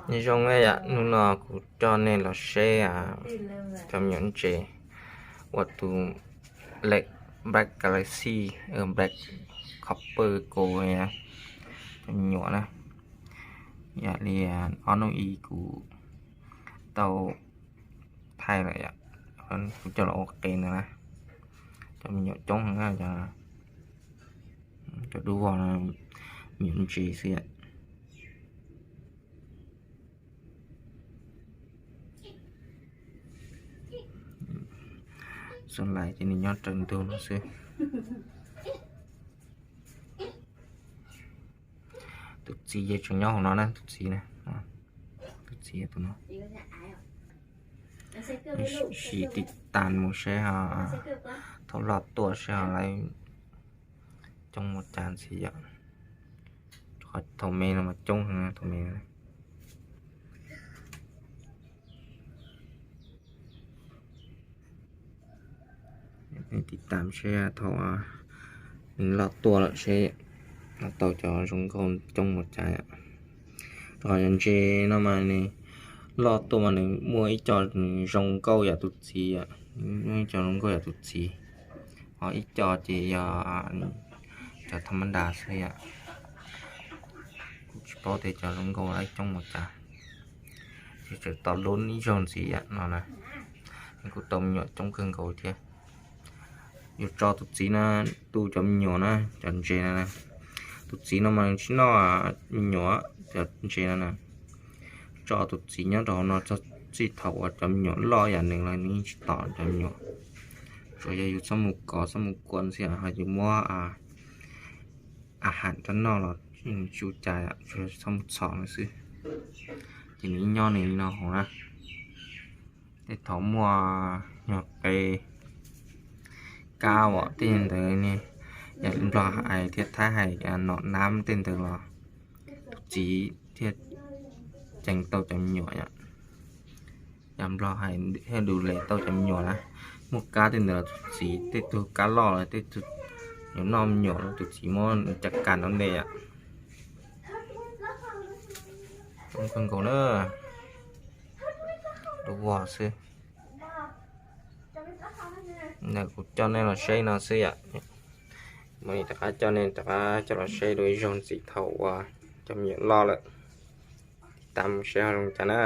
Nyob zoo na yom, hnub no kuv coj nej los saib cov me nyuam ntses uas tus Black, Black Galaxy, Black Copper Gold, cov me nyuam na. Yam li ob hnub ib kuv tau thaij lawm yom, kuv coj los ua qe ntawd na. Cov me nyuam coob heev na, cov dub vog no, me nyuam ntses xwb yom. Xov lais ces nws nyob raws ntug no xwb. Tus txiv ces tseem nyob hauv no na, tus txiv na, tus txiv tus no. Sim tiv tas mus saib ho, thaum loj tuaj saib ho lawv coob mus cas ntxiv yom. Qhov thaum me no mas coob heev thaum me. Tiv tas saib thaum nws loj tuaj lawm seb tau cov zoo nkauj coob mus cas yom. Rau qhov cov ntses no mas nws loj tuaj mas nws muaj ib co nws zoo nkauj yam tus txiv yom, muaj ib co zoo nkauj yam tus txiv, ho ib co ces yog cov tham ma das xwb yom. Kuv tsis paub tias cov zoo nkauj lawv coob mus cas, ces tseem tau lub ib zaug ntxiv yom no na. Kuj tau me nyuam coob kawg nkaus thiab. Yuav tso tus txiv no tu cov me nyuam na, cov ntses no na. Tus txiv no mas nws tsis noj me nyuam, cov ntses no na. Tso tus txiv nyob rau hauv no txog txij thaum uas cov me nyuam loj yam nws los nws yeej tsis tom cov me nyuam. Tsuas yog yus txhob mus kov txhob mus kuam xwb ho yus muab a ham rau noj los tsis ua cas, tsuas yog txhob mus txhom no xwb. Ces nws ib nyob nws li no hauv na. Tej thaum muaj nyuag qe kab os, tej ntawd ne, yam Nplog hais thiab Thaib hais nom nab tej ntawd los tus txiv thiaj ceev tau cov me nyuam yom. Yam Nplog hais thiaj du les tau cov me nyuam na. Muaj kab tej ntawd los tus txiv, tej tug kab loj los tej tug yuav noj me nyuam los tus txiv muab cov kas rau ntej yom. Coob kawg nkaus na. Dub vog xwb. Kuv coj nej los saib no xwb yom. Mam li rov qab coj nej rov qab coj los saib dua ib zaug ntxiv thaum uas cov me nyuam loj lawm. Tiv tas mus saib ho zoo cas na.